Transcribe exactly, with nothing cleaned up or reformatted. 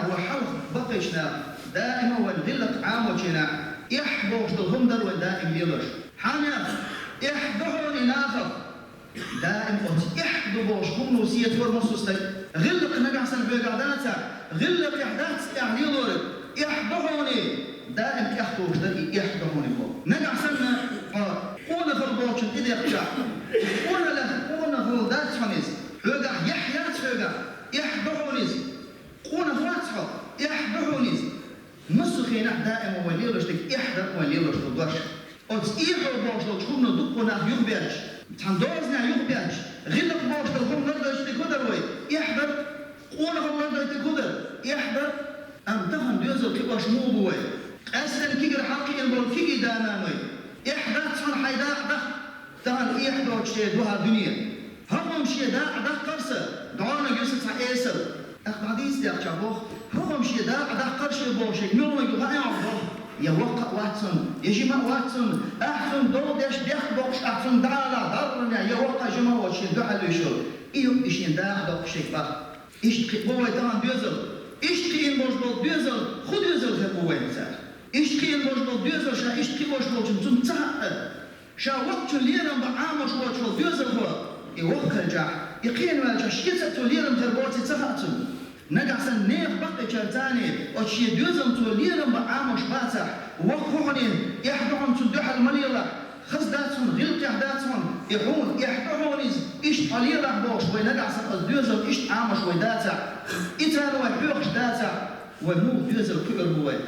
Вай хьалха баккхийча наха, даим а вайна гӀиллакх Ӏамоча наха, эхь бохуш долу хӀума дара вай даим лелош. Хьан наха, эхь ду хьуна и нахах. Даим оцу эхь ду бохуш хӀумано сецор массо стаг. ГӀиллакх нагахь санна хьоьгахь дацахь, гӀиллакх эхь дац эхь лелориг, эхь ду хьуна и, даим тӀехтухуш дара и эхь ду хьуна и боху. Нагахь санна хьо къонахалла болчун тӀедехчахь, къонахалла, къонахалла дац хьуна иза. Хьоьгахь эхь яц хьоьгахь, эхь ду хьуна иза. Къонах вац хьо, эхь ду хьуна иза. Массо хенахь даим вай лелош дерг эхь дара вай лелош долу дош. Оцу эхь бохуш долчу хӀумано дуккха нах юхаберш, цхьана дозанехь юхаберш, гӀиллакх бохуш долу хӀума лардойтуш дерг хӀун дара вай? Эхь дара. Къонахалла лардойту дерг хӀун дара? Эхь дара. Амма тахана доьзал кхиош муха бу вай? Къаьсттина кегара хьалакхиъна болу кегий да-нана вай. Эхь дац хьуна хьайн дакъа даха. Тахана эхь доцуш шен ду хӀара дуьне. ХӀокхунна шен дакъа даккхар сан, дӀонаг ю сан цхьа эсал. ТӀаккха дӀадийца дехча боху, хӀокхунна шен дакъа даккхар шен боху, шега муьлханиг ю хаьий хьуна боху. Я воккха а вац цунна, я жима а вац цунна, ахь цунна дов деш бехк боккхуш ахь цунна дӀаала, дӀаррана, я воккха а жима а воцуш шен дуьхьал вуьйш йолу. И ю и шен дакъа доккхуш шега боху. Иштта кхиъ бу вай тахана доьзал. Иштта кхиъна болуш болу доьзал, хӀун доьзал хир бу вайна цара? Иштта кхиъна болуш болу доьзал ша иштта кхиош волчунна цунна ца хаьа. Ша воккхачун лерам бан Ӏамош воцуш волу доьзалхо, и воккха хилчахь, и кхиъна ваьлчахь, шеца а цо лерам хир боций ца хаьа цунна. Нагахь санна нехан баккхийчара царний оцу шен доьзална цо лерам бан Ӏамош бацахь, воккха хӀун хьуна, эхь ду хьуна цунна дуьхьал ма лелахь, хаза дац хьуна, гӀиллакхехь дац хьуна, и хьуна, эхь ду хьуна иза, иштта хьо лелахь бохуш вай нагахь санна оцу доьзална иштта Ӏамош вай дацахь, и царна вай хьоьхуш дацахь, вай муха доьзал кхуьур бу вай?